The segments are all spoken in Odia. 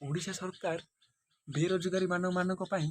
ଓଡ଼ିଶା ସରକାର ବେରୋଜଗାରୀ ମାନଙ୍କ ପାଇଁ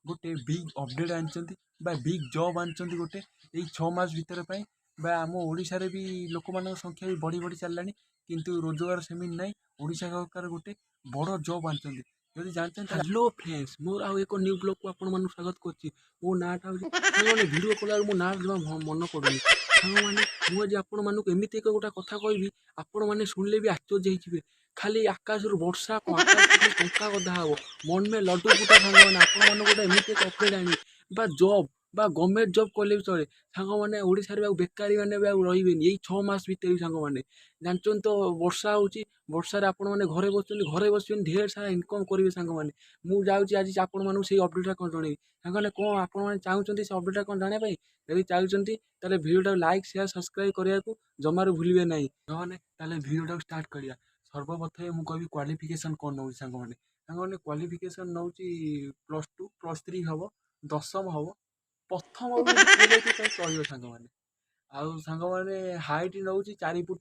ଗୋଟେ ବିଗ୍ ଅପଡ଼େଟ୍ ଆଣିଛନ୍ତି ବା ବିଗ୍ ଜବ୍ ଆଣିଛନ୍ତି ଗୋଟେ ଏଇ 6 ମାସ ଭିତରେ ପାଇଁ। ବା ଆମ ଓଡ଼ିଶାରେ ବି ଲୋକମାନଙ୍କ ସଂଖ୍ୟା ବି ବଢ଼ି ବଢ଼ି ଚାଲିଲାଣି, କିନ୍ତୁ ରୋଜଗାର ସେମିତି ନାହିଁ। ଓଡ଼ିଶା ସରକାର ଗୋଟେ ବଡ଼ ଜବ୍ ଆଣିଛନ୍ତି, ଯଦି ଜାଣିଛନ୍ତି। ହ୍ୟାଲୋ ଫ୍ରେଣ୍ଡସ୍, ମୋର ଆଉ ଏକ ନ୍ୟୁ ବ୍ଲଗ୍କୁ ଆପଣମାନଙ୍କୁ ସ୍ୱାଗତ କରୁଛି। ମୋ ନାଁଟା ହେଉଛି, ସାଙ୍ଗମାନେ, ଭିଡ଼ିଓ କଲାବେଳକୁ ମୋ ନାଁ ଜମା ମନେ ପଡ଼ୁନି। ସାଙ୍ଗମାନେ, ମୁଁ ଆଜି ଆପଣମାନଙ୍କୁ ଏମିତି ଏକ ଗୋଟେ କଥା କହିବି, ଆପଣମାନେ ଶୁଣିଲେ ବି ଆଶ୍ଚର୍ଯ୍ୟ ହେଇଯିବେ। ଖାଲି ଆକାଶରୁ ବର୍ଷା କଣ, ଆକାଶରୁ ଖାଲି ଟଙ୍କା ଗଦା ହବ, ମନ ମେ ଲଡୁ ଫୁଟା। ସାଙ୍ଗମାନେ, ଆପଣମାନଙ୍କୁ ଗୋଟେ ଏମିତି ଏକ ଅପଡ଼େଟ୍ ଆଣିବି ବା ଜବ୍ ବା ଗଭର୍ଣ୍ଣମେଣ୍ଟ ଜବ୍ କଲେ ବି ଚଳେ। ସାଙ୍ଗମାନେ, ଓଡ଼ିଶାରେ ବି ଆଉ ବେକାରୀ ମାନେ ବି ଆଉ ରହିବେନି ଏଇ 6 ମାସ ଭିତରେ ବି। ସାଙ୍ଗମାନେ, ଜାଣିଛନ୍ତି ତ ବର୍ଷା ହେଉଛି, ବର୍ଷାରେ ଆପଣମାନେ ଘରେ ବସୁଛନ୍ତି। ଘରେ ବସିବେନି, ଢେର ସାରା ଇନକମ୍ କରିବେ। ସାଙ୍ଗମାନେ, ମୁଁ ଯାଉଛି ଆଜି ଆପଣମାନଙ୍କୁ ସେଇ ଅପଡ଼େଟ୍ଟା କ'ଣ ଜଣେଇବି। ସାଙ୍ଗମାନେ, କ'ଣ ଆପଣମାନେ ଚାହୁଁଛନ୍ତି ସେ ଅପଡ଼େଟ୍ଟା କ'ଣ ଜାଣିବା ପାଇଁ? ଯଦି ଚାହୁଁଛନ୍ତି, ତାହେଲେ ଭିଡ଼ିଓଟାକୁ ଲାଇକ୍, ସେୟାର, ସବସ୍କ୍ରାଇବ୍ କରିବାକୁ ଜମାରୁ ଭୁଲିବେ ନାହିଁ। ସାଙ୍ଗମାନେ, ତାହେଲେ ଭିଡ଼ିଓଟାକୁ ଷ୍ଟାର୍ଟ କରିବା। ସର୍ବପ୍ରଥମେ ମୁଁ କହିବି କ୍ୱାଲିଫିକେସନ୍ କ'ଣ ନେଉଛି। ସାଙ୍ଗମାନେ, କ୍ୱାଲିଫିକେସନ୍ ନେଉଛି +2, +3 ହେବ, ଦଶମ ହେବ, ପ୍ରଥମ ଯଦି ଫେଲ୍ ହେଇଥିବ ତାହେଲେ ଚଳିବ। ସାଙ୍ଗମାନେ, ଆଉ ସାଙ୍ଗମାନେ, ହାଇଟ୍ ନେଉଛି 4 ଫୁଟ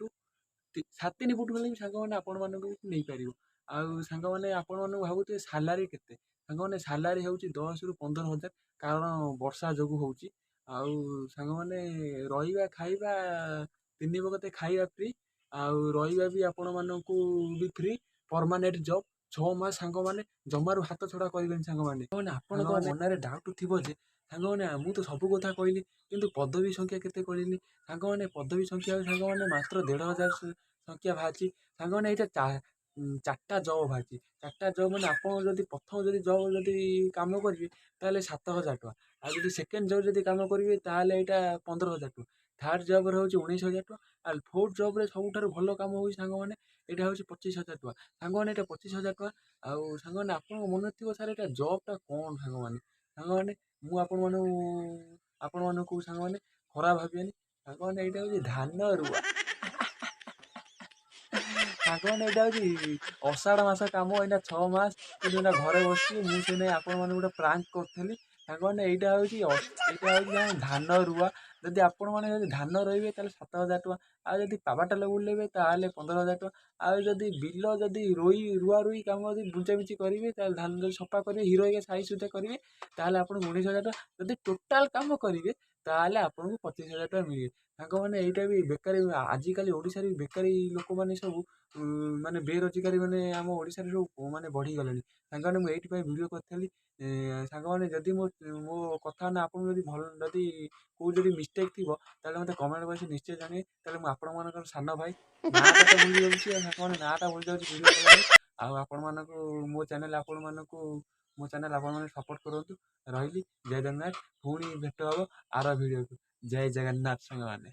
3.5 ଫୁଟ ହେଲେ ବି ସାଙ୍ଗମାନେ ଆପଣମାନଙ୍କୁ ବି ନେଇପାରିବ। ଆଉ ସାଙ୍ଗମାନେ, ଆପଣମାନଙ୍କୁ ଭାବୁଥିବେ ସାଲାରୀ କେତେ? ସାଙ୍ଗମାନେ, ସାଲାରୀ ହେଉଛି 10ରୁ 15 ହଜାର, କାରଣ ବର୍ଷା ଯୋଗୁଁ ହେଉଛି। ଆଉ ସାଙ୍ଗମାନେ, ରହିବା ଖାଇବା, ତିନି ବକ୍ତ ଖାଇବା ଫ୍ରି, ଆଉ ରହିବା ବି ଆପଣମାନଙ୍କୁ ବି ଫ୍ରି। ପରମାନେଣ୍ଟ ଜବ୍ 6 ମାସ। ସାଙ୍ଗମାନେ, ଜମାରୁ ହାତ ଛଡ଼ା କରିବେନି। ସାଙ୍ଗମାନେ, ଆପଣଙ୍କ ମନରେ ଡାଉଟ୍ ଥିବ ଯେ ସାଙ୍ଗମାନେ, ମୁଁ ତ ସବୁ କଥା କହିଲି, କିନ୍ତୁ ପଦବୀ ସଂଖ୍ୟା କେତେ କହିଲିନି। ସାଙ୍ଗମାନେ, ପଦବୀ ସଂଖ୍ୟା ସାଙ୍ଗମାନେ ମାତ୍ର 1500 ସଂଖ୍ୟା ବାହାରିଛି। ସାଙ୍ଗମାନେ, ଏଇଟା ଚାରିଟା ଜବ୍ ବାହାରିଛି। ଚାରିଟା ଜବ୍ ମାନେ ଆପଣ ଯଦି ପ୍ରଥମ ଯଦି ଜବ୍ ଯଦି କାମ କରିବେ, ତାହେଲେ 7000 ଟଙ୍କା। ଆଉ ଯଦି ସେକେଣ୍ଡ ଜବ୍ ଯଦି କାମ କରିବେ, ତାହେଲେ ଏଇଟା 15,000 ଟଙ୍କା। ଥାର୍ଡ଼ ଜବ୍ରେ ହେଉଛି 19,000 ଟଙ୍କା। ଆଉ ଫୋର୍ଥ ଜବ୍ରେ ସବୁଠାରୁ ଭଲ କାମ ହେଉଛି ସାଙ୍ଗମାନେ, ଏଇଟା ହେଉଛି 25,000 ଟଙ୍କା। ସାଙ୍ଗମାନେ, ଏଇଟା 25,000 ଟଙ୍କା। ଆଉ ସାଙ୍ଗମାନେ, ଆପଣଙ୍କ ମନରେ ଥିବ, ସାର୍, ଏଇଟା ଜବ୍ଟା କ'ଣ? ସାଙ୍ଗମାନେ, ମୁଁ ଆପଣମାନଙ୍କୁ ସାଙ୍ଗମାନେ, ଖରାପ ଭାବିବେନି। ସାଙ୍ଗମାନେ, ଏଇଟା ହେଉଛି ଧାନ ରୁଆ। ସାଙ୍ଗମାନେ, ଏଇଟା ହେଉଛି ଅଷାଢ଼ ମାସ କାମ। ଏଇନା 6 ମାସ କିନ୍ତୁ ଏଇନା ଘରେ ବସିଛି ମୁଁ। ସେ ନେଇ ଆପଣମାନଙ୍କୁ ଗୋଟେ ପ୍ରାଙ୍କ କରୁଥିଲି। ସାଙ୍ଗମାନେ, ଏଇଟା ହେଉଛି ଧାନ ରୁଆ। ଯଦି ଆପଣମାନେ ଯଦି ଧାନ ରୋଇବେ, ତାହେଲେ 7000 ଟଙ୍କା। ଆଉ ଯଦି ପାୱାର ବୁଲେଇବେ, ତାହେଲେ 15,000 ଟଙ୍କା। ଆଉ ଯଦି ବିଲ ଯଦି ରୋଇ ରୁଆ ରୁଇ କାମ ଯଦି ବୁଞ୍ଚାବୁଞ୍ଚି କରିବେ, ତାହେଲେ ଧାନ ଯଦି ସଫା କରିବେ, ହିରୋ ହେଇକା ସାଇ ସୁଦ୍ଧା କରିବେ, ତାହେଲେ ଆପଣଙ୍କୁ 19,000 ଟଙ୍କା। ଯଦି ଟୋଟାଲ୍ କାମ କରିବେ, ତାହେଲେ ଆପଣଙ୍କୁ 25,000 ଟଙ୍କା ମିଳିବ। ସାଙ୍ଗମାନେ, ଏଇଟା ବି ବେକାରୀ, ଆଜିକାଲି ଓଡ଼ିଶାରେ ବି ବେକାରୀ ଲୋକମାନେ ସବୁ ମାନେ ବେରୋଜଗାରୀ ମାନେ ଆମ ଓଡ଼ିଶାରେ ସବୁ ମାନେ ବଢ଼ିଗଲେଣି। ସାଙ୍ଗମାନେ, ମୁଁ ଏଇଥିପାଇଁ ଭିଡ଼ିଓ କରିଥିଲି। ସାଙ୍ଗମାନେ, ଯଦି ମୋ ମୋ କଥା ନା ଆପଣଙ୍କୁ ଯଦି ଭଲ, ଯଦି କେଉଁ ଯଦି ମିଷ୍ଟେକ୍ ଥିବ, ତାହେଲେ ମୋତେ କମେଣ୍ଟ ବକ୍ସରେ ନିଶ୍ଚୟ ଜଣାଇବେ। ତାହେଲେ ମୁଁ ଆପଣମାନଙ୍କର ସାନ ଭାଇ, ନାଁଟା ତ ଭୁଲି ଯାଉଛି। ଆଉ ସାଙ୍ଗମାନେ, ନାଁଟା ଭୁଲି ଯାଉଛି ଭିଡ଼ିଓ କଲାବେଳେ। ଆଉ ଆପଣମାନଙ୍କୁ ମୋ ଚ୍ୟାନେଲ୍ ଆପଣମାନଙ୍କୁ ମୋ ଚ୍ୟାନେଲ୍ ଆପଣମାନେ ସପୋର୍ଟ କରନ୍ତୁ। ରହିଲି, ଜୟ ଜଗନ୍ନାଥ। ପୁଣି ଭେଟ ହେବ ଆର ଭିଡ଼ିଓକୁ। ଜୟ ଜଗନ୍ନାଥ ସାଙ୍ଗମାନେ।